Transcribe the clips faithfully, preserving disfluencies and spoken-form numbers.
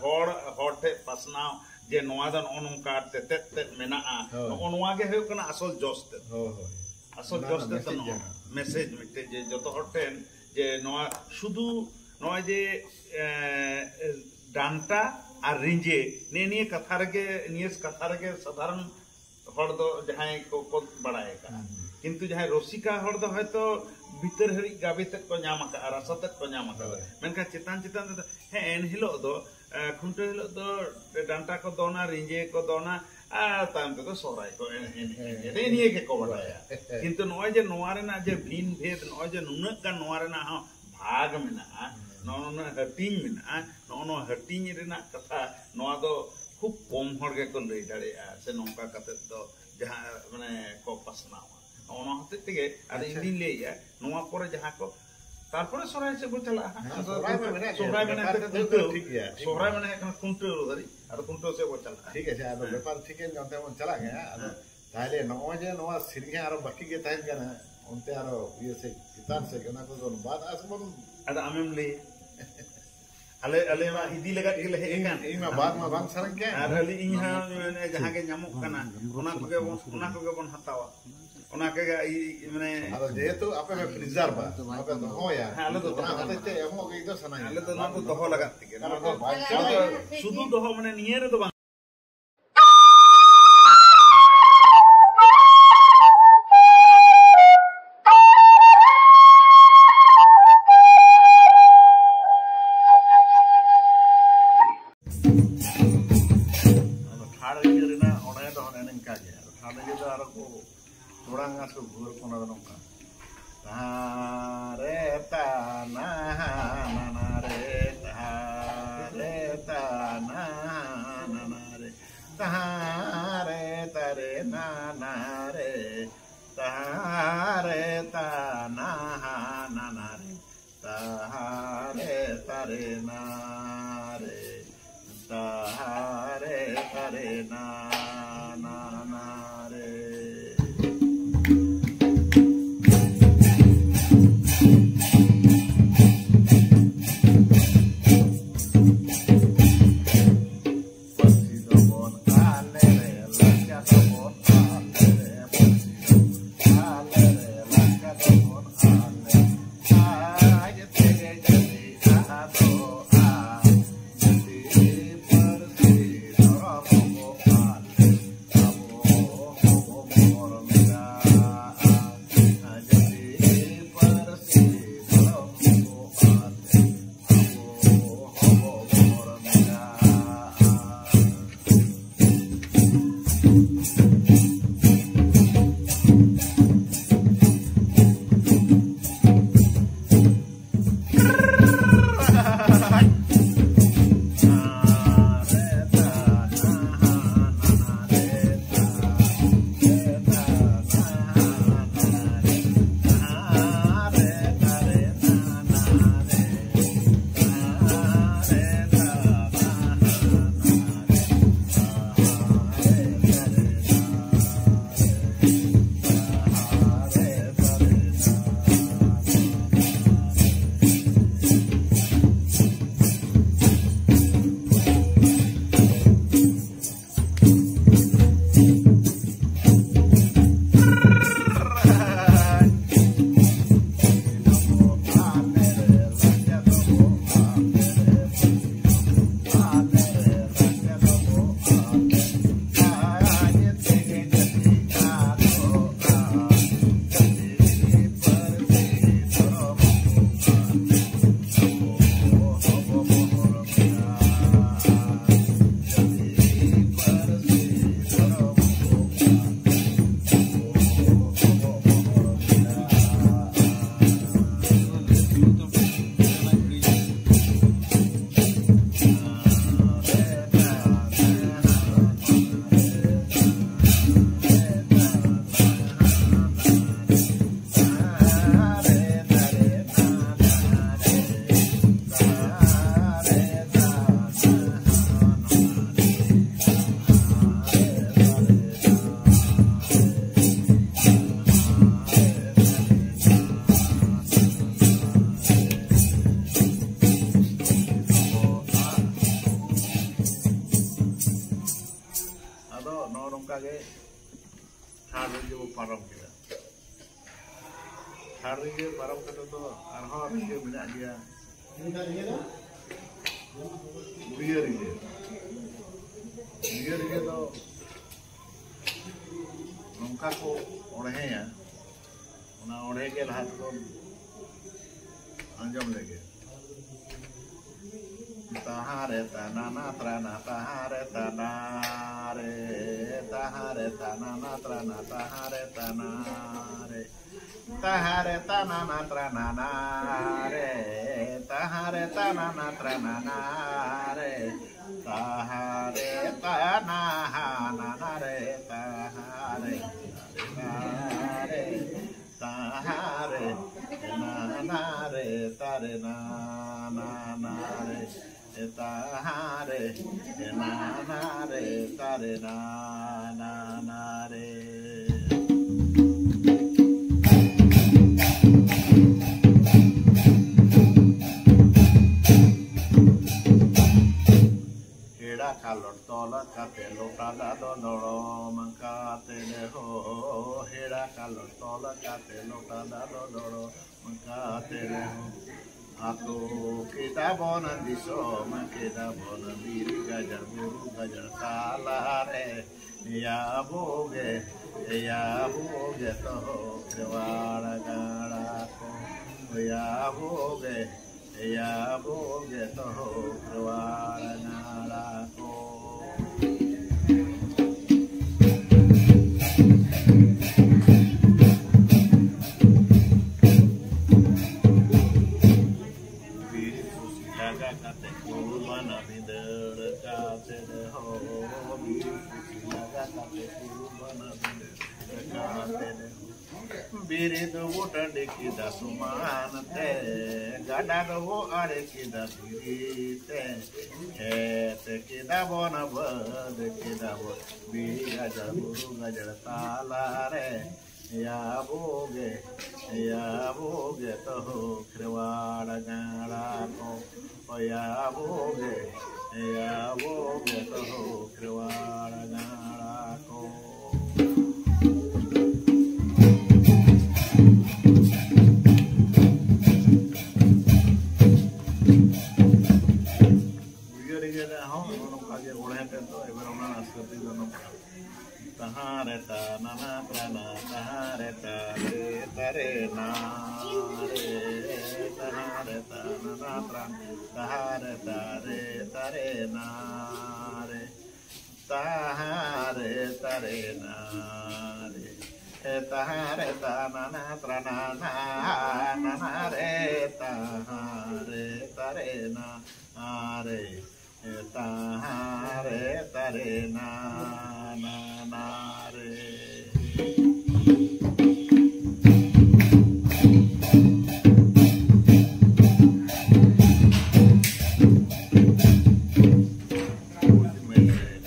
ᱦᱚᱲ ᱦᱚᱲ ᱴᱷᱮᱱ ᱯᱟᱥᱱᱟᱣ ᱡᱮ ᱱᱚᱣᱟ ᱫᱚ ᱱᱚᱜᱼᱚ ᱱᱚᱝᱠᱟ ᱛᱮᱛᱮᱫ ᱛᱮᱫ ᱢᱮᱱᱟᱜᱼᱟ᱾ ᱦᱳᱭ᱾ ᱱᱚᱜᱼᱚ ᱱᱚᱣᱟ ᱜᱮ ᱦᱩᱭᱩᱜ ᱠᱟᱱᱟ ᱟᱥᱚᱞ ᱡᱚᱥ ᱛᱮᱫ᱾ ᱦᱳᱭ, ᱦᱳᱭ᱾ ᱟᱥᱚᱞ ᱚᱱᱟ ᱡᱚᱥ ᱨᱮᱱᱟᱜ ᱛᱮᱫ ᱫᱚ ᱢᱮᱥᱮᱡᱽ ᱱᱚᱜᱼᱚ ᱡᱟᱦᱟᱸ᱾ ᱢᱮᱥᱮᱡᱽ ᱢᱤᱫᱴᱮᱡ ᱡᱮ ᱡᱚᱛᱚ ᱦᱚᱲ ᱴᱷᱮᱱ ᱡᱮ ᱱᱚᱣᱟ ᱥᱩᱫᱷᱩ ᱱᱚᱜᱼᱚᱭ ᱡᱮ, ᱮ, ᱰᱟᱱᱴᱟ ᱟᱨ ᱨᱤᱸᱡᱮ ᱱᱮᱜᱼᱮ ᱱᱤᱭᱟᱹ ᱠᱟᱛᱷᱟ ᱨᱮᱜᱮ, ᱱᱤᱭᱟᱹ ᱠᱟᱛᱷᱟ ᱨᱮᱜᱮ ᱥᱟᱫᱷᱟᱨᱚᱱ ᱦᱚᱲ ᱫᱚ ᱡᱟᱦᱟᱸᱭ ᱠᱚ, ᱠᱚ ᱵᱟᱲᱟᱭ ᱟᱠᱟᱫᱼᱟ᱾ ᱦᱩᱸ᱾ ᱠᱤᱱᱛᱩ ᱡᱟᱦᱟᱸᱭ ᱨᱩᱥᱤᱠᱟ ᱦᱚᱲ ᱫᱚ ᱦᱚᱭᱛᱚ ᱵᱷᱤᱛᱟᱹᱨ ᱦᱟᱹᱨᱤᱡ ᱜᱟᱵᱮ ᱛᱮᱫ ᱠᱚ ᱧᱟᱢ ᱟᱠᱟᱫᱼᱟ, ᱨᱟᱥᱟ ᱛᱮᱫ ᱠᱚ ᱧᱟᱢ ᱟᱠᱟᱫᱟ᱾ ᱦᱳᱭ᱾ ᱢᱮᱱᱠᱷᱟᱱ ᱪᱮᱛᱟᱱ ᱪᱮᱛᱟᱱ ᱛᱮᱫᱚ, ᱦᱮᱸ, ᱮᱱ ᱦᱤᱞᱳᱜ ᱫᱚ, ᱮ, ᱠᱷᱩᱱᱴᱟᱹᱣ ᱦᱤᱞᱳᱜ ᱫᱚ ᱰᱟᱱᱴᱟ ᱠᱚ ᱫᱚᱱᱟ, ᱨᱤᱸᱡᱮ ᱠᱚ ᱫᱚᱱᱟ, ᱟᱨ ᱛᱟᱭᱚᱢ ᱛᱮᱫᱚ ᱥᱚᱦᱨᱟᱭ ᱠᱚ ᱮᱱᱮᱡ, ᱮᱱᱮᱡ, ᱮᱱᱮᱡ, ᱱᱮᱜᱼᱮ ᱱᱤᱭᱟᱹ ᱜᱮᱠᱚ ᱵᱟᱰᱟᱭᱟ᱾ ᱠᱤᱱᱛᱩ ᱱᱚᱜᱼᱚᱭ ᱡᱮ ᱱᱚᱣᱟ ᱨᱮᱱᱟᱜ ᱡᱮ ᱵᱷᱤᱱ ᱵᱷᱮᱫ, ᱱᱚᱜᱼᱚᱭ ᱡᱮ ᱱᱩᱱᱟᱹᱜ ᱜᱟᱱ ᱱᱚᱣᱟ ᱨᱮᱱᱟᱜ ᱦᱚᱸ ᱵᱷᱟᱜᱽ ᱢᱮᱱᱟᱜᱼᱟ, ᱱᱚᱜᱼᱚ ᱱᱩᱱᱟᱹᱜ ᱦᱟᱹᱴᱤᱧ ᱢᱮᱱᱟᱜᱼᱟ, ᱱᱚᱜᱼᱚ ᱱᱚᱣᱟ ᱦᱟᱹᱴᱤᱧ ᱨᱮᱱᱟᱜ ᱠᱟᱛᱷᱟ, ᱱᱚᱣᱟ ᱫᱚ ᱠᱷᱩᱵ ᱠᱚᱢ ᱦᱚᱲ ᱜᱮᱠᱚ ᱞᱟᱹᱭ ᱫᱟᱲᱮᱭᱟᱜᱼᱟ, ᱥᱮ ᱱᱚᱝᱠᱟ ᱠᱟᱛᱮᱫ ᱫᱚ ᱡᱟᱦᱟᱸ, ᱢᱟᱱᱮ, ᱠᱚ ᱯᱟᱥᱱᱟᱣᱟ᱾ ᱱᱚᱜᱼᱚ ᱱᱚᱣᱟ ᱦᱚᱛᱮᱡ ᱛᱮᱜᱮ ᱟᱫᱚ ᱤᱧ ᱟᱪᱪᱷᱟ᱾ ᱫᱩᱧ ᱞᱟᱹᱭᱮᱫᱼᱟ, ᱱᱚᱣᱟ ᱯᱚᱨᱮ ᱡᱟᱦᱟᱸ ᱠᱚ, ᱛᱟᱨᱯᱚᱨᱮ ᱥᱚᱨᱦᱟᱭ ᱥᱮᱫ ᱵᱚ ᱪᱟᱞᱟᱜᱼᱟ ᱦᱟᱸᱜ᱾ ᱦᱮᱸ, ᱟᱫᱚ ᱥᱚᱨᱦᱟᱭ ᱢᱟ ᱢᱮᱱᱟᱜ ᱜᱮᱭᱟ, ᱥᱚᱨᱦᱟᱭ ᱢᱮᱱᱟᱜ ᱵᱮᱯᱟᱨ ᱛᱮ ᱛᱮᱫ ᱫᱚ ᱠᱷᱩᱱᱴᱟᱹᱣ, ᱴᱷᱤᱠ ᱜᱮᱭᱟ, ᱴᱷᱤᱠ ᱥᱚᱨᱦᱟᱭ ᱜᱮᱭᱟ᱾ ᱢᱮᱱᱟᱜ ᱠᱟᱱᱟ ᱠᱷᱩᱱᱴᱟᱹᱣ ᱫᱷᱟᱹᱨᱤᱡ, ᱟᱫᱚ ᱠᱷᱩᱱᱴᱟᱹᱣ ᱥᱮᱫ ᱵᱚ ᱪᱟᱞᱟᱜᱼᱟ᱾ ᱴᱷᱤᱠ ᱟᱪᱷᱮ, ᱟᱫᱚ ᱦᱮᱸ᱾ ᱵᱮᱯᱟᱨ ᱴᱷᱤᱠ ᱜᱮᱭᱟ, ᱚᱱᱛᱮ ᱵᱚᱱ ᱪᱟᱞᱟᱜ ᱜᱮᱭᱟ᱾ ᱟᱫᱚ ᱦᱮᱸ᱾ ᱛᱟᱦᱞᱮ ᱱᱚᱜᱼᱚᱭ ᱡᱮ ᱱᱚᱣᱟ ᱥᱮᱨᱮᱧ ᱟᱨᱚ ᱵᱟᱹᱠᱤ ᱜᱮ ᱛᱟᱦᱮᱱ ᱠᱟᱱᱟ, ᱚᱱᱛᱮ ᱟᱨᱚ ᱤᱭᱟᱹ ᱥᱮᱫ, ᱪᱮᱛᱟᱱ ᱥᱮᱫ, ᱚᱱᱟ ᱠᱚᱫᱚ ᱵᱟᱫ ᱟᱥ ᱵᱚᱱ ᱟᱫᱚ ᱟᱢᱮᱢ ᱞᱟᱹᱭ᱾ ᱟᱞᱮ, ᱟᱞᱮ ᱢᱟ ᱤᱫᱤ ᱞᱟᱜᱟᱫ ᱜᱮᱞᱮ ᱦᱮᱡ ᱟᱠᱟᱱ᱾ ᱤᱧ ᱢᱟ ᱵᱟᱫ ᱢᱟ ᱵᱟᱝ ᱥᱟᱱᱟᱧ ᱠᱟᱱ᱾ ᱟᱨ ᱟᱹᱞᱤᱧ, ᱤᱧ ᱦᱚᱸ ᱢᱟᱱᱮ ᱡᱟᱦᱟᱸ ᱜᱮ ᱧᱟᱢᱚᱜ ᱠᱟᱱᱟ, ᱚᱱᱟ ᱠᱚᱜᱮ ᱵᱚᱱ, ᱚᱱᱟ ᱠᱚᱜᱮ ᱵᱚᱱ ᱦᱟᱛᱟᱣᱟ᱾ ᱚᱱᱟ ᱠᱚᱜᱮ ᱤ-, ᱢᱟᱱᱮ ᱟᱫᱚ ᱡᱮᱦᱮᱛᱩ ᱟᱯᱮ ᱯᱮ ᱯᱨᱤᱡᱟᱨᱵᱷᱟ, ᱟᱯᱮ ᱫᱚᱦᱚᱭᱟ, ᱦᱮᱸ, ᱟᱞᱮ ᱫᱚ ᱚᱱᱟ ᱫᱚᱦᱚ ᱦᱚᱛᱮᱡ ᱛᱮ ᱮᱢᱚᱜ ᱜᱮ ᱤᱧ ᱫᱚ ᱥᱟᱱᱟᱧᱟ᱾ ᱟᱞᱮ ᱫᱚ ᱱᱚᱣᱟ ᱫᱚ ᱫᱚᱦᱚ ᱞᱟᱜᱟᱫ ᱛᱮᱜᱮ᱾ ᱠᱟᱨᱚᱱ ᱱᱚᱣᱟ ᱫᱚ ᱵᱟᱧᱪᱟᱣ ᱫᱚ ᱥᱩᱫᱷᱩ ᱫᱚᱦᱚ, ᱢᱟᱱᱮ ᱱᱤᱭᱟᱹ ᱨᱮᱫᱚ ᱵᱟᱝ᱾ ᱟᱫᱚ ᱴᱷᱟᱲ ᱤᱭᱟᱹ ᱨᱮᱱᱟᱜ ᱚᱸᱰᱮ ᱫᱚ ᱚᱱᱮ ᱱᱤᱝᱠᱟ ᱜᱮ᱾ ᱟᱫᱚ ᱴᱷᱟᱲ ᱤᱭᱟᱹ ᱫᱚ ᱟᱨᱚ ᱠᱚ ᱴᱚᱲᱟᱝ ᱟᱨ ᱠᱚ ᱜᱷᱩᱨ ᱠᱚ, ᱚᱱᱟ ᱫᱚ ᱱᱚᱝᱠᱟ᱾ ᱛᱟᱦᱟᱨᱮ ᱛᱟᱱᱟ ᱦᱟᱱᱟ ᱨᱮ, ᱛᱟᱦᱟᱨᱮ ᱛᱟᱱᱟ ᱦᱟᱱᱟ ᱨᱮ, ᱛᱟᱦᱟᱨᱮ ᱛᱟᱨᱮ ᱱᱟᱱᱟ ᱨᱮ, ᱛᱟᱦᱟᱨᱮ ᱛᱟᱱᱟ ᱦᱟᱱᱟ ᱨᱮ, ᱛᱟᱦᱟᱨᱮ ᱛᱟᱨᱮ ᱱᱟ ᱨᱮ, ᱛᱟᱦᱟᱨᱮ ᱛᱟᱨᱮ ᱱᱟ, ᱱᱟ, ᱱᱟ ᱨᱮ᱾ ᱜᱮ ᱛᱷᱟᱨᱰ ᱨᱮᱸᱡᱽ ᱵᱚ ᱯᱟᱨᱚᱢ ᱠᱮᱫᱟ᱾ ᱛᱷᱟᱨᱰ ᱨᱮᱸᱡᱽ ᱯᱟᱨᱚᱢ ᱠᱟᱛᱮ ᱫᱚ ᱟᱨᱦᱚᱸ ᱨᱮᱸᱡᱽ ᱢᱮᱱᱟᱜ ᱜᱮᱭᱟ᱾ ᱩᱲᱤᱭᱟᱹ ᱨᱮᱸᱡᱽ, ᱩᱲᱤᱭᱟᱹ ᱨᱮᱸᱡᱽ ᱫᱚ ᱱᱚᱝᱠᱟ ᱠᱚ ᱚᱬᱦᱮᱭᱟ, ᱚᱱᱟ ᱚᱬᱦᱮ ᱜᱮ ᱞᱟᱦᱟ ᱛᱮᱵᱚᱱ ᱟᱸᱡᱚᱢ ᱞᱮᱜᱮ᱾ ᱛᱟᱦᱟᱸ ᱨᱮ ᱛᱟᱱᱟ ᱱᱟ ᱛᱨᱟ ᱱᱟ ᱛᱟᱦᱟᱸ ᱨᱮ ᱛᱟᱱᱟ ᱨᱮ, ᱛᱟᱦᱟᱸ ᱨᱮ ᱛᱟᱱᱟ ᱱᱟ ᱛᱨᱟ ᱱᱟ ᱛᱟᱦᱟᱸ ᱨᱮ ᱛᱟᱱᱟ ᱨᱮ, ᱛᱟᱦᱟᱸ ᱨᱮ ᱛᱟᱱᱟ ᱱᱟ ᱛᱨᱟ ᱱᱟ ᱱᱟ ᱨᱮ, ᱛᱟᱦᱟᱸ ᱨᱮ ᱛᱟᱱᱟ ᱱᱟ ᱛᱨᱟ ᱱᱟ ᱱᱟ ᱨᱮ, ᱛᱟᱦᱟᱸ ᱨᱮ ᱛᱟᱱᱟ ᱦᱟ ᱱᱟ ᱱᱟ ᱨᱮ, ᱛᱟᱦᱟᱸ ᱨᱮ ᱛᱟᱱᱟ ᱨᱮ, ᱛᱟᱦᱟᱸ ᱨᱮ ᱱᱟ ᱱᱟ ᱨᱮ, ᱛᱟᱨᱮ ᱱᱟ ᱱᱟ ᱱᱟ ᱨᱮ, ᱛᱟᱦᱟᱸ ᱨᱮ ᱱᱟ ᱱᱟ ᱨᱮ, ᱛᱟᱨᱮ ᱱᱟ ᱱᱟ ᱱᱟ ᱨᱮ᱾ ᱦᱮᱲᱟ ᱠᱟᱞᱚᱴ ᱛᱚᱞ ᱠᱟᱛᱮ ᱞᱚᱴᱟ ᱫᱟᱜ ᱫᱚ ᱫᱚᱲᱚᱢ ᱠᱟᱛᱮ ᱨᱮᱦᱚᱸ, ᱦᱮᱲᱟ ᱠᱟᱞᱚᱴ ᱛᱚᱞ ᱠᱟᱛᱮ ᱞᱚᱴᱟ ᱫᱟᱜ ᱫᱚ ᱫᱚᱲᱚᱢ ᱠᱟᱛᱮ ᱨᱮᱦᱚᱸ, ᱟᱛᱳ ᱠᱮᱫᱟ ᱵᱚᱱ ᱫᱤᱥᱚᱢ ᱠᱮᱫᱟ ᱵᱚᱱ ᱵᱤᱨ ᱜᱟᱡᱟᱲ ᱵᱩᱨᱩ ᱜᱟᱡᱟᱲ ᱛᱟᱞᱟᱨᱮ᱾ ᱭᱟ ᱵᱚ ᱜᱮ, ᱭᱟ ᱵᱚ ᱜᱮ ᱛᱚ ᱠᱷᱮᱨᱣᱟᱲ ᱜᱟᱲᱟ ᱠᱚ, ᱭᱟ ᱵᱚ ᱜᱮ, ᱭᱟ ᱵᱚ ᱜᱮ ᱛᱚ ᱠᱷᱮᱨᱣᱟᱲ ᱜᱟᱲᱟ ᱠᱚ᱾ ᱵᱤᱨ ᱯᱩᱥᱤ ᱞᱟᱜᱟ ᱠᱟᱛᱮ ᱠᱩᱲᱩ ᱵᱟᱱᱟ ᱵᱷᱤᱸᱫᱟᱹᱲ ᱠᱟᱛᱮ ᱨᱮᱦᱚᱸ, ᱵᱤᱨ ᱯᱩᱥᱤ ᱞᱟᱜᱟ ᱠᱟᱛᱮ ᱠᱩᱲᱩ ᱵᱟᱱᱟ ᱵᱷᱤᱸᱫᱟᱹᱲ ᱠᱟᱛᱮ ᱨᱮᱦᱚᱸ, ᱵᱤᱨ ᱫᱚᱵᱚ ᱴᱟᱺᱰᱤ ᱠᱮᱫᱟ ᱥᱚᱢᱟᱱ ᱛᱮ, ᱜᱟᱰᱟ ᱫᱚᱵᱚ ᱟᱲᱮ ᱠᱮᱫᱟ ᱫᱷᱤᱨᱤ ᱛᱮ, ᱠᱷᱮᱛ ᱠᱮᱫᱟ ᱵᱚᱱ ᱵᱟᱹᱫᱽ ᱠᱮᱫᱟ ᱵᱚᱱ ᱵᱤᱨ ᱜᱟᱡᱟᱲ ᱵᱩᱨᱩ ᱜᱟᱡᱟᱲ ᱛᱟᱞᱟᱨᱮ᱾ ᱭᱟ ᱵᱚ ᱜᱮ, ᱭᱟ ᱵᱚ ᱜᱮ ᱛᱚ ᱠᱷᱮᱨᱣᱟᱲ ᱜᱟᱲᱟ ᱠᱚ, ᱭᱟ ᱵᱚ ᱜᱮ, ᱭᱟ ᱵᱚ ᱜᱮ ᱛᱚ ᱠᱷᱮᱨᱣᱟᱲ ᱜᱟᱲᱟ ᱠᱚ᱾ ᱨᱮᱦᱚᱸ ᱱᱚᱜᱼᱚ ᱱᱚᱝᱠᱟ ᱜᱮ ᱚᱬᱦᱮ ᱛᱮᱫ ᱫᱚ ᱮᱵᱟᱨ ᱚᱱᱟ ᱨᱟᱹᱥᱠᱟᱹ ᱛᱮ ᱫᱚ ᱱᱚᱝᱠᱟ᱾ ᱛᱟᱦᱟᱸ ᱨᱮ ᱛᱟ ᱱᱟᱱᱟ ᱛᱨᱟ ᱱᱟ, ᱛᱟᱦᱟᱸ ᱨᱮ ᱛᱟ ᱨᱮ ᱛᱟ ᱨᱮ ᱱᱟ ᱨᱮ, ᱛᱟᱦᱟᱸ ᱨᱮ ᱛᱟ ᱱᱟᱱᱟ ᱛᱨᱟ ᱱᱟ, ᱛᱟᱦᱟᱸ ᱨᱮ ᱛᱟ ᱨᱮ ᱛᱟ ᱨᱮ ᱱᱟ ᱨᱮ, ᱛᱟᱦᱟᱸ ᱨᱮ ᱛᱟ ᱨᱮ ᱱᱟ ᱨᱮ, ᱮ ᱛᱟᱦᱟᱸ ᱨᱮ ᱛᱟ ᱱᱟᱱᱟ ᱛᱨᱟ ᱱᱟ ᱱᱟ, ᱱᱟᱱᱟ ᱨᱮ ᱛᱟᱦᱟᱸ ᱨᱮ ᱛᱟ ᱨᱮ ᱱᱟ ᱨᱮ᱾ ᱛᱟᱦᱟᱸ ᱨᱮ ᱛᱟ ᱨᱮ ᱱᱟ, ᱱᱟ, ᱱᱟ ᱨᱮ᱾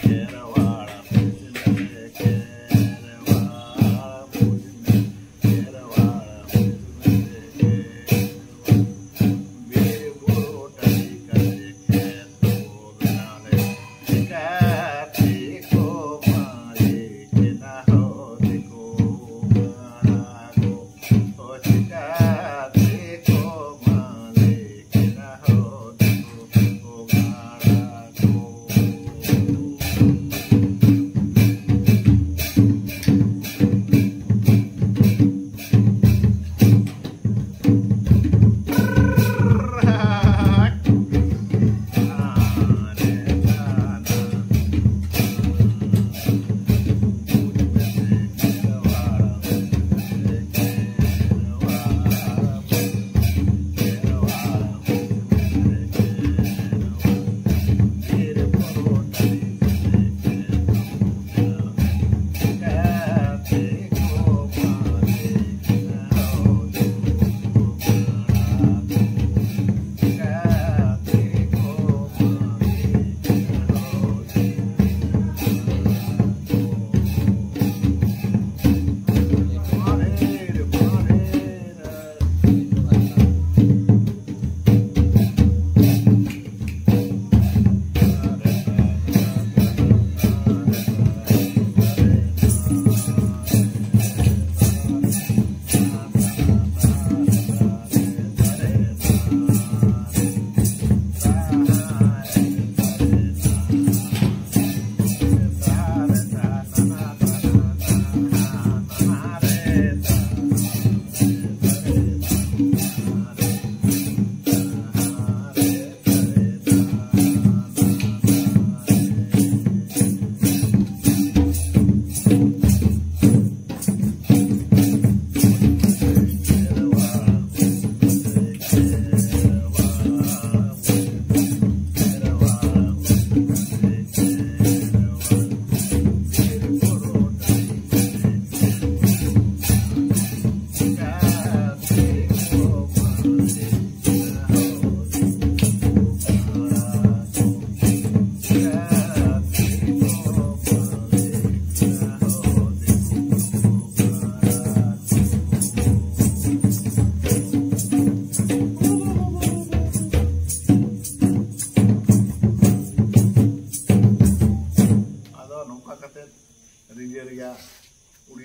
ᱠᱷᱮᱨᱣᱟᱲ ᱯᱤᱪᱷᱞᱮ ᱠᱷᱮᱨᱣᱟᱲ, ᱠᱷᱮᱨᱣᱟᱲ ᱯᱤᱪᱷᱞᱮ ᱠᱷᱮᱨᱣᱟᱲ᱾ ᱵᱤᱨ ᱵᱩᱨᱩ ᱴᱟᱺᱰᱤ ᱠᱟᱛᱮ ᱠᱷᱮᱛ ᱠᱚ ᱵᱮᱱᱟᱣ ᱞᱮ, ᱪᱤᱠᱟᱹᱛᱮ ᱠᱚ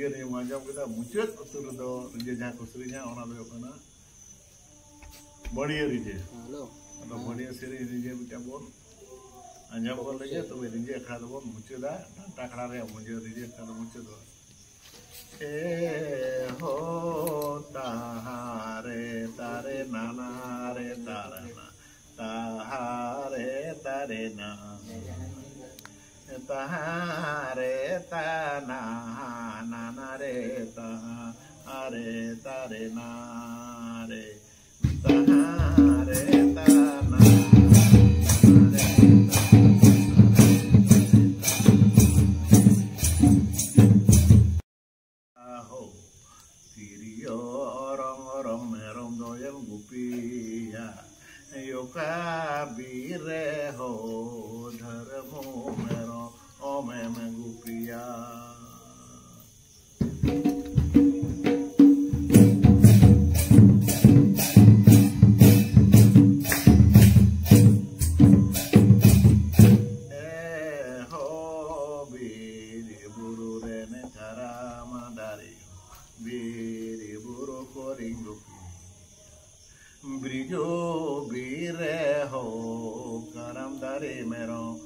ᱥᱮᱨᱮᱧ ᱮᱢ ᱟᱸᱡᱚᱢ ᱠᱮᱫᱟ, ᱢᱩᱪᱟᱹᱫ ᱩᱛᱟᱹᱨ ᱨᱮᱫᱚ ᱨᱤᱸᱡᱟᱹ ᱡᱟᱦᱟᱸ ᱠᱚ ᱥᱮᱨᱮᱧᱟ, ᱚᱱᱟ ᱫᱚ ᱦᱩᱭᱩᱜ ᱠᱟᱱᱟ ᱵᱟᱹᱲᱭᱟᱹ ᱨᱤᱸᱡᱟᱹ᱾ ᱦᱮᱞᱳ᱾ ᱟᱫᱚ ᱵᱟᱹᱲᱭᱟᱹ ᱥᱮᱨᱮᱧ ᱨᱤᱸᱡᱟᱹ ᱢᱤᱫᱴᱟᱝ ᱵᱚᱱ ᱟᱸᱡᱚᱢ ᱜᱚᱫ ᱞᱮᱜᱮ, ᱛᱚᱵᱮ ᱨᱤᱸᱡᱟᱹ ᱟᱠᱷᱲᱟ ᱫᱚᱵᱚᱱ ᱢᱩᱪᱟᱹᱫᱟ᱾ ᱰᱟᱱᱴᱟ ᱟᱠᱷᱲᱟ ᱨᱮᱭᱟᱜ ᱢᱩᱪᱟᱹᱫ, ᱨᱤᱸᱡᱟᱹ ᱟᱠᱷᱲᱟ ᱫᱚ ᱢᱩᱪᱟᱹᱫᱚᱜᱼᱟ᱾ ᱮ ᱦᱳ ᱛᱟᱦᱟᱨᱮ ᱛᱟᱨᱮ ᱱᱟᱱᱟ ᱨᱮ ᱛᱟᱨᱟᱱᱟ, ᱛᱟᱦᱟᱨᱮ ᱛᱟᱨᱮ ᱱᱟ, ᱛᱟᱦᱟᱨᱮ ᱛᱟᱱᱟ ᱱᱟᱱᱟ ᱨᱮ ᱛᱟᱦᱟᱨᱮ ᱛᱟᱨᱮ ᱱᱟ ᱨᱮ, ᱛᱟᱦᱟᱨᱮ ᱛᱟᱱᱟ ᱨᱮ᱾ ᱟᱦᱳ, ᱛᱤᱨᱭᱳ ᱚᱨᱚᱝ ᱚᱨᱚᱝ ᱢᱮᱨᱚᱢ ᱫᱚᱭᱮᱢ ᱜᱩᱯᱤᱭᱟ, ᱚᱠᱟ ᱵᱤᱨ ᱨᱮ ᱦᱳ ᱫᱷᱟᱹᱨᱢᱩ ᱢᱮᱨᱚᱢ ᱮᱢ ᱜᱩᱯᱤᱭᱟ᱾ ᱮ ᱦᱳ ᱵᱤᱨ ᱵᱩᱨᱩ ᱨᱮᱱ ᱠᱟᱨᱟᱢ ᱫᱟᱨᱮ, ᱵᱤᱨ ᱵᱩᱨᱩ ᱠᱚᱨᱮᱧ ᱜᱩᱯᱤ᱾ ᱵᱨᱤᱡᱚ ᱵᱤᱨ ᱨᱮ ᱦᱳ ᱠᱟᱨᱟᱢ ᱫᱟᱨᱮ ᱢᱮᱨᱚᱢ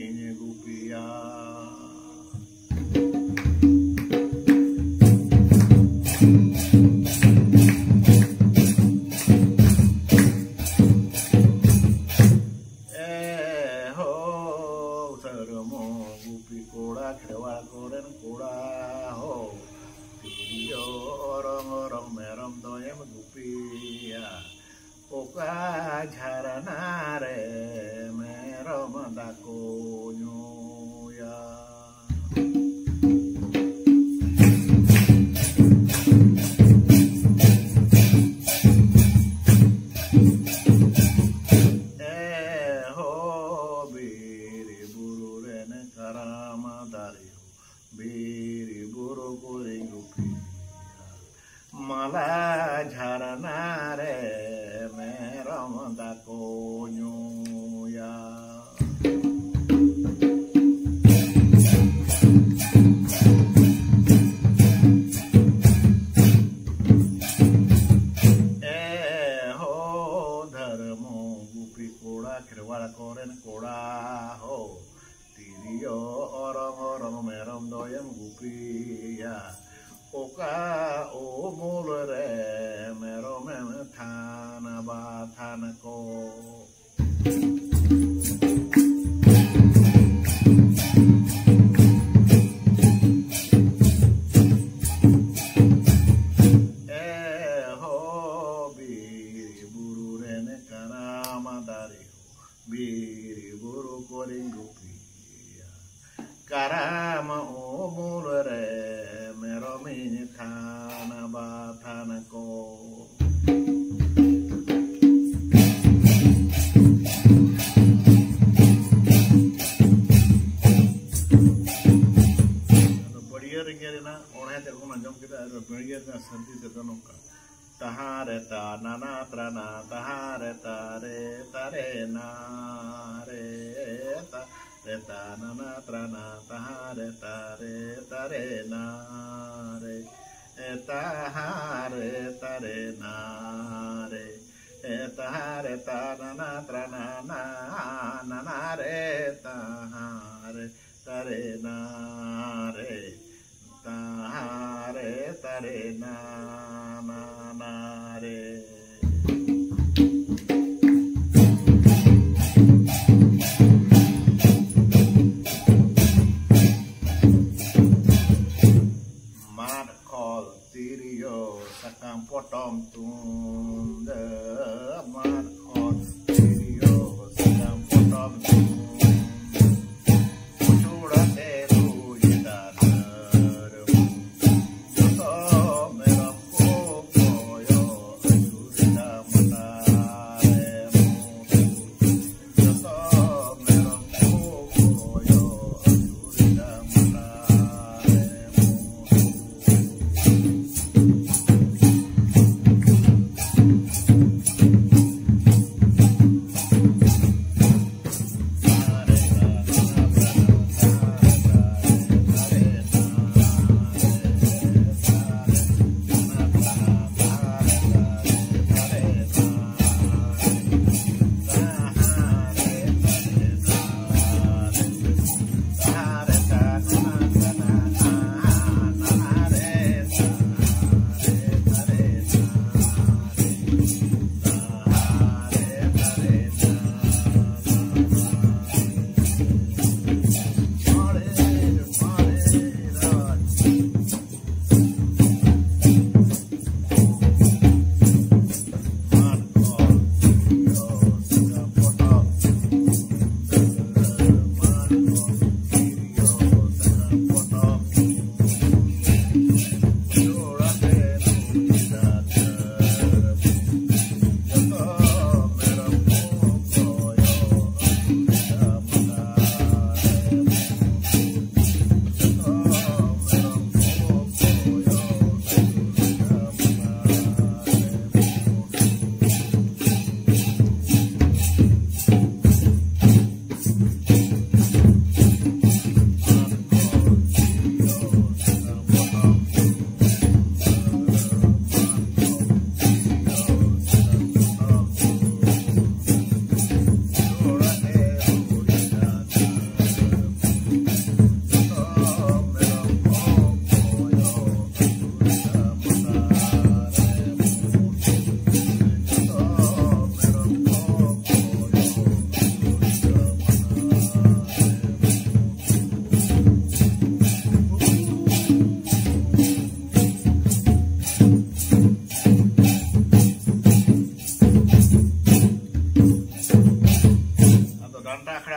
ᱤᱧ ᱜᱩᱯᱤᱭᱟ᱾ ᱮ ᱦᱳ ᱥᱟᱹᱨᱢᱚ ᱜᱩᱯᱤ ᱠᱚᱲᱟ, ᱠᱷᱮᱨᱣᱟᱲ ᱠᱚᱨᱮᱱ ᱠᱚᱲᱟ ᱦᱳ, ᱛᱤᱨᱭᱳ ᱚᱨᱚᱝ ᱚᱨᱚᱝ ᱢᱮᱨᱚᱢ ᱫᱚᱭᱮᱢ ᱜᱩᱯᱤᱭᱟ, ᱚᱠᱟ ᱡᱷᱟᱨᱱᱟ ᱨᱮ ᱢᱮᱨᱚᱢ ᱫᱟᱜ ᱠᱚ ᱧᱩᱭᱟ᱾ ᱮ ᱦᱳ ᱵᱤᱨ ᱵᱩᱨᱩ ᱨᱮᱱ ᱠᱟᱨᱟᱢ ᱫᱟᱨᱮ, ᱵᱤᱨ ᱵᱩᱨᱩ ᱠᱚᱨᱮᱧ ᱜᱩᱯᱤᱭᱟ, ᱢᱟᱞᱟ ᱡᱷᱟᱨᱱᱟ ᱨᱮ ᱢᱮᱨᱚᱢ ᱫᱟᱜ ᱠᱚ ᱧᱩᱭᱟ᱾ ᱠᱟᱨᱟᱢ ᱩᱢᱩᱞ ᱨᱮ ᱢᱮᱨᱚᱢᱤᱧ ᱛᱷᱟᱱ ᱵᱟᱛᱷᱟᱱ ᱠᱚ᱾ ᱟᱫᱚ ᱵᱟᱹᱲᱭᱟᱹ ᱨᱮᱸᱜᱮ ᱨᱮᱱᱟᱜ ᱚᱬᱦᱮ ᱛᱮᱫ ᱵᱚᱱ ᱟᱸᱡᱚᱢ ᱠᱮᱫᱟ᱾ ᱟᱫᱚ ᱵᱟᱹᱲᱭᱟᱹ ᱨᱮᱱᱟᱜ ᱥᱟᱹᱨᱫᱤ ᱛᱮᱫᱚ ᱱᱚᱝᱠᱟ: ᱛᱟᱦᱟᱸ ᱨᱮ ᱛᱟ ᱱᱟᱱᱟ ᱛᱨᱟᱱᱟ, ᱛᱟᱦᱟᱸ ᱨᱮ ᱛᱟ ᱨᱮ ᱛᱟ ᱨᱮ ᱱᱟ ᱨᱮ, ᱛᱟ ᱨᱮ ᱛᱟ ᱱᱟᱱᱟ ᱛᱨᱟᱱᱟ, ᱛᱟᱦᱟᱸ ᱨᱮ ᱛᱟ ᱨᱮ ᱛᱟ ᱨᱮ ᱱᱟ ᱨᱮ, ᱮ ᱛᱟᱦᱟᱸ ᱨᱮ ᱛᱟ ᱨᱮ ᱱᱟ ᱨᱮ, ᱮ ᱛᱟᱦᱟᱸ ᱨᱮ ᱛᱟ ᱱᱟᱱᱟ ᱛᱨᱟᱱᱟ ᱱᱟ, ᱱᱟᱱᱟ ᱨᱮ ᱛᱟᱦᱟᱸ ᱨᱮ ᱛᱟ ᱨᱮ ᱱᱟ ᱨᱮ, ᱛᱟᱦᱟᱸ ᱨᱮ ᱛᱟ ᱨᱮ ᱱᱟ, ᱱᱟ, ᱱᱟ ᱨᱮ᱾ ᱢᱟᱫ ᱠᱷᱚᱞ ᱛᱤᱨᱭᱳ ᱥᱟᱠᱟᱢ ᱯᱚᱴᱚᱢ ᱛᱩᱢᱫᱟᱹᱜ, ᱢᱟᱫ ᱠᱷᱚᱞ ᱛᱤᱨᱭᱳ ᱥᱟᱠᱟᱢ ᱯᱚᱴᱚᱢ ᱛᱩᱢᱫᱟᱹᱜ, ᱩᱪᱩᱲ ᱟᱛᱮ ᱨᱩᱭ ᱫᱟᱱᱟᱨ, ᱡᱚᱛᱚ ᱢᱮᱨᱚᱢ ᱠᱚ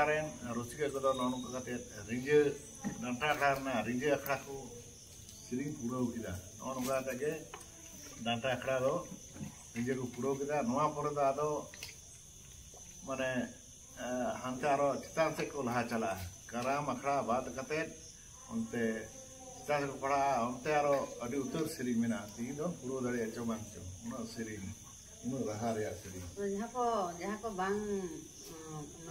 ᱨᱮᱱ ᱨᱩᱥᱤᱠᱟ ᱠᱚᱫᱚ ᱱᱚᱜᱼᱚ ᱱᱚᱝᱠᱟ ᱠᱟᱛᱮ ᱨᱤᱸᱡᱟᱹ, ᱰᱟᱱᱴᱟ ᱟᱠᱷᱲᱟ ᱨᱮᱱᱟᱜ ᱨᱤᱸᱡᱟᱹ ᱟᱠᱷᱲᱟ ᱠᱚ ᱥᱮᱨᱮᱧ ᱯᱩᱨᱟᱹᱣ ᱠᱮᱫᱟ᱾ ᱱᱚᱜᱼᱚ ᱱᱚᱝᱠᱟ ᱠᱟᱛᱮ ᱜᱮ ᱰᱟᱱᱴᱟ ᱟᱠᱷᱲᱟ ᱫᱚ ᱨᱤᱸᱡᱟᱹ ᱠᱚ ᱯᱩᱨᱟᱹᱣ ᱠᱮᱫᱟ᱾ ᱱᱚᱣᱟ ᱯᱚᱨᱮ ᱫᱚ ᱟᱫᱚ ᱢᱟᱱᱮ ᱦᱟᱱᱛᱮ ᱟᱨᱚ ᱪᱮᱛᱟᱱ ᱥᱮᱫ ᱠᱚ ᱞᱟᱦᱟ ᱪᱟᱞᱟᱜᱼᱟ᱾ ᱠᱟᱨᱟᱢ ᱟᱠᱷᱲᱟ ᱵᱟᱫ ᱠᱟᱛᱮ ᱚᱱᱛᱮ ᱪᱮᱛᱟᱱ ᱥᱮᱫ ᱠᱚ ᱯᱟᱲᱦᱟᱜᱼᱟ᱾ ᱚᱱᱛᱮ ᱟᱨᱚ ᱟᱹᱰᱤ ᱩᱛᱟᱹᱨ ᱥᱮᱨᱮᱧ ᱢᱮᱱᱟᱜᱼᱟ᱾ ᱛᱮᱦᱮᱧ ᱫᱚ ᱯᱩᱨᱟᱹᱣ ᱫᱟᱲᱮᱭᱟᱜᱼᱟ ᱪᱚ ᱵᱟᱝ ᱪᱚ, ᱩᱱᱟᱹᱜ ᱥᱮᱨᱮᱧ, ᱩᱱᱟᱹᱜ ᱨᱟᱦᱟ ᱨᱮᱭᱟᱜ ᱥᱮᱨᱮᱧ᱾ ᱡᱟᱦᱟᱸ ᱠᱚ, ᱡᱟᱦᱟᱸ ᱠᱚ ᱵᱟᱝ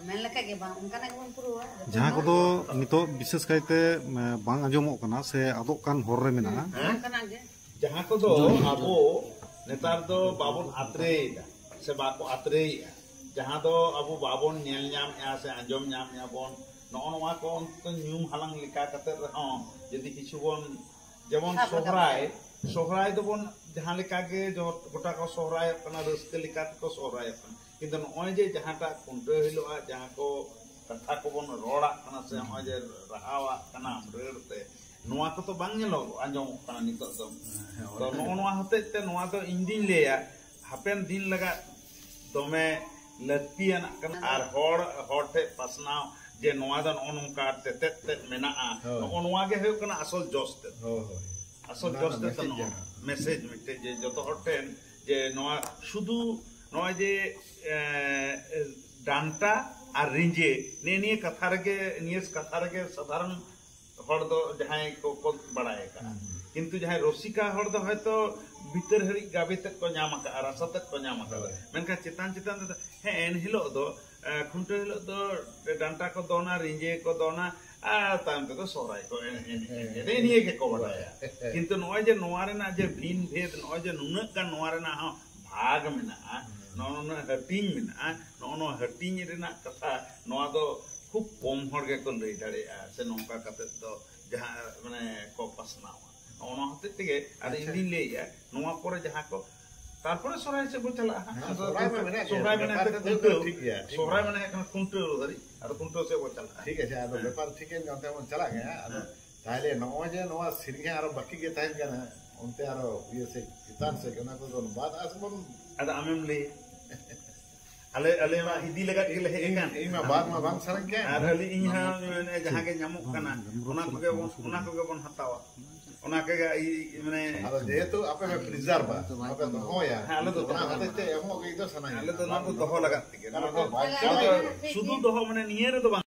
ᱢᱮᱱ ᱞᱮᱠᱷᱟᱡ ᱜᱮ ᱵᱟᱝ, ᱚᱱᱠᱟᱱᱟᱜ ᱜᱮᱵᱚᱱ ᱯᱩᱨᱟᱹᱣᱟ᱾ ᱡᱟᱦᱟᱸ ᱠᱚᱫᱚ ᱱᱤᱛᱚᱜ ᱵᱤᱥᱮᱥ ᱠᱟᱭᱛᱮ ᱵᱟᱝ ᱟᱸᱡᱚᱢᱚᱜ ᱠᱟᱱᱟ ᱥᱮ ᱟᱫᱚᱜ ᱠᱟᱱ ᱦᱚᱨ ᱨᱮ ᱢᱮᱱᱟᱜᱼᱟ᱾ ᱦᱮᱸ? ᱚᱱᱠᱟᱱᱟᱜ ᱜᱮ᱾ ᱡᱟᱦᱟᱸ ᱠᱚᱫᱚ ᱟᱵᱚ ᱱᱮᱛᱟᱨ ᱫᱚ ᱵᱟᱵᱚᱱ ᱟᱛᱨᱮᱭᱮᱫᱟ ᱥᱮ ᱵᱟᱠᱚ ᱟᱛᱨᱮᱭᱮᱫᱼᱟ, ᱡᱟᱦᱟᱸ ᱫᱚ ᱟᱵᱚ ᱵᱟᱵᱚᱱ ᱧᱮᱞ ᱧᱟᱢᱮᱫᱼᱟ ᱥᱮ ᱟᱸᱡᱚᱢ ᱧᱟᱢᱮᱫᱼᱟ ᱵᱚᱱ, ᱱᱚᱜᱼᱚ ᱱᱚᱣᱟ ᱠᱚ ᱚᱱᱛᱮ ᱧᱩᱢ ᱦᱟᱞᱟᱝ ᱞᱮᱠᱟ ᱠᱟᱛᱮ ᱨᱮᱦᱚᱸ ᱡᱩᱫᱤ ᱠᱤᱪᱷᱩ ᱵᱚᱱ, ᱡᱮᱢᱚᱱ ᱥᱟᱵ ᱨᱟᱠᱟᱵ ᱥᱚᱦᱨᱟᱭ, ᱥᱚᱦᱨᱟᱭ ᱫᱚᱵᱚᱱ ᱡᱟᱦᱟᱸ ᱞᱮᱠᱟ ᱜᱮ ᱡᱚ-, ᱜᱚᱴᱟ ᱠᱚ ᱥᱚᱦᱨᱟᱭᱚᱜ ᱠᱟᱱᱟ, ᱨᱟᱹᱥᱠᱟᱹ ᱞᱮᱠᱟ ᱛᱮᱠᱚ ᱥᱚᱦᱨᱟᱭᱚᱜ ᱠᱟᱱᱟ, ᱠᱤᱱᱛᱩ ᱱᱚᱜᱼᱚᱭ ᱡᱮ ᱡᱟᱦᱟᱸᱴᱟᱜ ᱠᱷᱩᱱᱴᱟᱹᱣ ᱦᱤᱞᱳᱜᱼᱟ ᱡᱟᱦᱟᱸ ᱠᱚ ᱠᱟᱛᱷᱟ ᱠᱚᱵᱚᱱ ᱨᱚᱲᱟᱜ ᱠᱟᱱᱟ ᱥᱮ ᱱᱚᱜᱼᱚᱭ ᱡᱮ ᱨᱟᱦᱟᱣᱟᱜ ᱠᱟᱱᱟ ᱨᱟᱹᱲ ᱛᱮ, ᱱᱚᱣᱟ ᱠᱚᱫᱚ ᱵᱟᱝ ᱧᱮᱞᱚᱜᱚᱜ, ᱟᱸᱡᱚᱢᱚᱜ ᱠᱟᱱᱟ ᱱᱤᱛᱚᱜ ᱫᱚ᱾ ᱦᱮᱸ, ᱛᱚ ᱚᱱᱟ ᱱᱚᱜᱼᱚ ᱱᱚᱣᱟ ᱦᱚᱛᱮᱡ ᱛᱮ ᱱᱚᱣᱟ ᱫᱚ ᱤᱧ ᱫᱩᱧ ᱞᱟᱹᱭᱟ, ᱦᱟᱯᱮᱱ ᱫᱤᱱ ᱞᱟᱜᱟᱫ ᱫᱚᱢᱮ ᱞᱟᱹᱠᱛᱤᱭᱟᱱᱟᱜ ᱠᱟᱱᱟ᱾ ᱟᱨ ᱦᱚᱲ, ᱦᱚᱲ ᱴᱷᱮᱱ ᱯᱟᱥᱱᱟᱣ ᱡᱮ ᱱᱚᱣᱟ ᱫᱚ ᱱᱚᱜᱼᱚ ᱱᱚᱝᱠᱟ ᱛᱮᱛᱮᱫ ᱛᱮᱫ ᱢᱮᱱᱟᱜᱼᱟ, ᱦᱳᱭ᱾ ᱱᱚᱜᱼᱚ ᱱᱚᱣᱟ ᱜᱮ ᱦᱩᱭᱩᱜ ᱠᱟᱱᱟ ᱟᱥᱚᱞ ᱡᱚᱥ ᱛᱮᱫ᱾ ᱦᱳᱭ, ᱦᱳᱭ᱾ ᱟᱥᱚᱞ ᱚᱱᱟ ᱡᱚᱥ ᱨᱮᱱᱟᱜ ᱛᱮᱫ ᱫᱚ message ᱱᱚᱜᱼᱚ ᱡᱟᱦᱟᱸ᱾ Message ᱢᱤᱫᱴᱮᱡ ᱡᱮ ᱡᱚᱛᱚ ᱦᱚᱲ ᱴᱷᱮᱱ ᱡᱮ ᱱᱚᱣᱟ ᱥᱩᱫᱷᱩ ᱱᱚᱜᱼᱚᱭ ᱡᱮ, ᱮ, ᱮ, ᱰᱟᱱᱴᱟ ᱟᱨ ᱨᱤᱸᱡᱮ ᱱᱮᱜᱼᱮ ᱱᱤᱭᱟᱹ ᱠᱟᱛᱷᱟ ᱨᱮᱜᱮ, ᱱᱤᱭᱟᱹ ᱠᱟᱛᱷᱟ ᱨᱮᱜᱮ ᱥᱟᱫᱷᱟᱨᱚᱱ ᱦᱚᱲ ᱫᱚ ᱡᱟᱦᱟᱸᱭ ᱠᱚ, ᱠᱚ ᱵᱟᱲᱟᱭ ᱟᱠᱟᱫᱼᱟ᱾ ᱦᱩᱸ᱾ ᱠᱤᱱᱛᱩ ᱡᱟᱦᱟᱸᱭ ᱨᱚᱥᱤᱠᱟ ᱦᱚᱲ ᱫᱚ ᱦᱚᱭᱛᱚ ᱵᱷᱤᱛᱟᱹᱨ ᱦᱟᱹᱨᱤᱡ ᱜᱟᱵᱮ ᱛᱮᱫ ᱠᱚ ᱧᱟᱢ ᱟᱠᱟᱫᱼᱟ, ᱨᱟᱥᱟ ᱛᱮᱫ ᱠᱚ ᱧᱟᱢ ᱟᱠᱟᱫᱟ᱾ ᱦᱳᱭ᱾ ᱢᱮᱱᱠᱷᱟᱱ ᱪᱮᱛᱟᱱ ᱪᱮᱛᱟᱱ ᱛᱮᱫᱚ, ᱦᱮᱸ, ᱮᱱ ᱦᱤᱞᱳᱜ ᱫᱚ, ᱮ, ᱠᱷᱩᱱᱴᱟᱹᱣ ᱦᱤᱞᱳᱜ ᱫᱚ ᱰᱟᱱᱴᱟ ᱠᱚ ᱫᱚᱱᱟ, ᱨᱤᱸᱡᱮ ᱠᱚ ᱫᱚᱱᱟ, ᱟᱨ ᱛᱟᱭᱚᱢ ᱛᱮᱫᱚ ᱥᱚᱦᱨᱟᱭ ᱠᱚ ᱮᱱᱮᱡ, ᱮᱱᱮᱡ, ᱦᱮᱸ᱾ ᱮᱱᱮᱡ, ᱱᱤᱭᱟᱹ ᱜᱮᱠᱚ ᱵᱟᱰᱟᱭᱟ᱾ ᱦᱮᱸ᱾ ᱠᱤᱱᱛᱩ ᱱᱚᱜᱼᱚᱭ ᱡᱮ ᱱᱚᱣᱟ ᱨᱮᱱᱟᱜ ᱡᱮ ᱵᱷᱤᱱ ᱵᱷᱮᱫ, ᱱᱚᱜᱼᱚᱭ ᱡᱮ ᱱᱩᱱᱟᱹᱜ ᱜᱟᱱ ᱱᱚᱣᱟ ᱨᱮᱱᱟᱜ ᱦᱚᱸ ᱵᱷᱟᱜᱽ ᱢᱮᱱᱟᱜᱼᱟ, ᱦᱮᱸ᱾ ᱱᱚᱜᱼᱚ ᱱᱩᱱᱟᱹᱜ ᱦᱟᱹᱴᱤᱧ ᱢᱮᱱᱟᱜᱼᱟ, ᱱᱚᱜᱼᱚ ᱱᱚᱣᱟ ᱦᱟᱹᱴᱤᱧ ᱨᱮᱱᱟᱜ ᱠᱟᱛᱷᱟ, ᱱᱚᱣᱟ ᱫᱚ ᱠᱷᱩᱵ ᱠᱚᱢ ᱦᱚᱲ ᱜᱮᱠᱚ ᱞᱟᱹᱭ ᱫᱟᱲᱮᱭᱟᱜᱼᱟ, ᱥᱮ ᱱᱚᱝᱠᱟ ᱠᱟᱛᱮ ᱫᱚ ᱡᱟᱦᱟᱸ, ᱢᱟᱱᱮ, ᱠᱚ ᱯᱟᱥᱱᱟᱣᱟ᱾ ᱱᱚᱜᱼᱚ ᱱᱚᱣᱟ ᱦᱚᱛᱮᱡ ᱛᱮᱜᱮ ᱟᱫᱚ ᱤᱧ ᱟᱪᱪᱷᱟ᱾ ᱫᱩᱧ ᱞᱟᱹᱭᱮᱫᱼᱟ, ᱱᱚᱣᱟ ᱯᱚᱨᱮ ᱡᱟᱦᱟᱸ ᱠᱚ, ᱛᱟᱨᱯᱚᱨᱮ ᱥᱚᱦᱨᱟᱭ ᱥᱮᱫ ᱵᱚ ᱪᱟᱞᱟᱜᱼᱟ ᱦᱟᱸᱜ᱾ ᱦᱮᱸ, ᱟᱫᱚ ᱥᱚᱦᱨᱟᱭ ᱢᱟ ᱠᱷᱩᱱᱴᱟᱹᱣ, ᱢᱮᱱᱟᱜ ᱜᱮ, ᱥᱚᱦᱨᱟᱭ ᱢᱮᱱᱟᱜ ᱵᱮᱯᱟᱨ ᱜᱮ ᱛᱮᱫ ᱫᱚ ᱠᱷᱩᱱᱴᱟᱹᱣ, ᱴᱷᱤᱠ ᱜᱮᱭᱟ, ᱴᱷᱤᱠ ᱥᱚᱦᱨᱟᱭ ᱜᱮᱭᱟ᱾ ᱢᱮᱱᱟᱜ ᱜᱮ ᱠᱷᱟᱱ ᱠᱷᱩᱱᱴᱟᱹᱣ ᱦᱟᱹᱨᱤᱡ, ᱟᱫᱚ ᱠᱷᱩᱱᱴᱟᱹᱣ ᱥᱮᱫ ᱵᱚ ᱪᱟᱞᱟᱜᱼᱟ᱾ ᱴᱷᱤᱠ ᱟᱪᱷᱮ, ᱟᱫᱚ ᱦᱮᱸ᱾ ᱵᱮᱯᱟᱨ ᱴᱷᱤᱠ ᱜᱮ, ᱚᱱᱛᱮ ᱵᱚᱱ ᱪᱟᱞᱟᱜ ᱜᱮ ᱦᱟᱸᱜ᱾ ᱟᱫᱚ ᱦᱮᱸ᱾ ᱛᱟᱦᱞᱮ ᱱᱚᱜᱼᱚᱭ ᱡᱮ ᱱᱚᱣᱟ ᱥᱮᱨᱮᱧ ᱟᱨᱚ ᱵᱟᱹᱠᱤ ᱜᱮ ᱛᱟᱦᱮᱱ ᱠᱟᱱᱟ, ᱚᱱᱛᱮ ᱟᱨᱚ ᱤᱭᱟᱹ ᱥᱮᱫ, ᱪᱮᱛᱟᱱ ᱥᱮᱫ, ᱚᱱᱟ ᱠᱚᱫᱚ ᱵᱟᱫ ᱟᱥ ᱵᱚᱱ ᱟᱫᱚ ᱟᱢᱮᱢ ᱞᱟᱹᱭᱟ᱾ ᱟᱞᱮ ᱟᱞᱮ ᱢᱟ ᱤᱫᱤ ᱞᱟᱜᱟᱫ ᱜᱮᱞᱮ ᱦᱮᱡ ᱟᱠᱟᱱ᱾ ᱤᱧ ᱢᱟ ᱵᱟᱫ ᱢᱟ ᱵᱟᱝ ᱥᱟᱱᱟᱧ ᱠᱟᱱ᱾ ᱟᱨ ᱟᱹᱞᱤᱧ ᱤᱧ ᱦᱚᱸ ᱢᱟᱱᱮ ᱡᱟᱦᱟᱸ ᱜᱮ ᱧᱟᱢᱚᱜ ᱠᱟᱱᱟ, ᱚᱱᱟ ᱠᱚᱜᱮ ᱵᱚᱱ ᱚᱱᱟ ᱠᱚᱜᱮ ᱵᱚᱱ ᱦᱟᱛᱟᱣᱟ᱾ ᱚᱱᱟ ᱠᱚᱜᱮ ᱤ- ᱢᱟᱱᱮ ᱟᱫᱚ ᱡᱮᱦᱮᱛᱩ ᱟᱯᱮ ᱯᱮ ᱯᱨᱤᱡᱟᱨᱵᱷᱟ, ᱟᱯᱮ ᱫᱚᱦᱚᱭᱟ, ᱦᱮᱸ, ᱟᱞᱮ ᱫᱚ ᱚᱱᱟ ᱦᱚᱛᱮᱡ ᱛᱮ ᱮᱢᱚᱜ ᱜᱮ ᱤᱧ ᱫᱚ ᱥᱟᱱᱟᱧᱟ᱾ ᱟᱞᱮ ᱫᱚ ᱱᱚᱣᱟ ᱫᱚ ᱫᱚᱦᱚ ᱞᱟᱜᱟᱫ ᱛᱮᱜᱮ᱾ ᱱᱚᱣᱟ ᱫᱚ ᱵᱟᱧᱪᱟᱣ ᱱᱚᱣᱟ ᱫᱚ ᱥᱩᱫᱷᱩ ᱫᱚᱦᱚ ᱢᱟᱱᱮ ᱱᱤᱭᱟᱹ ᱨᱮᱫᱚ ᱵᱟᱝ᱾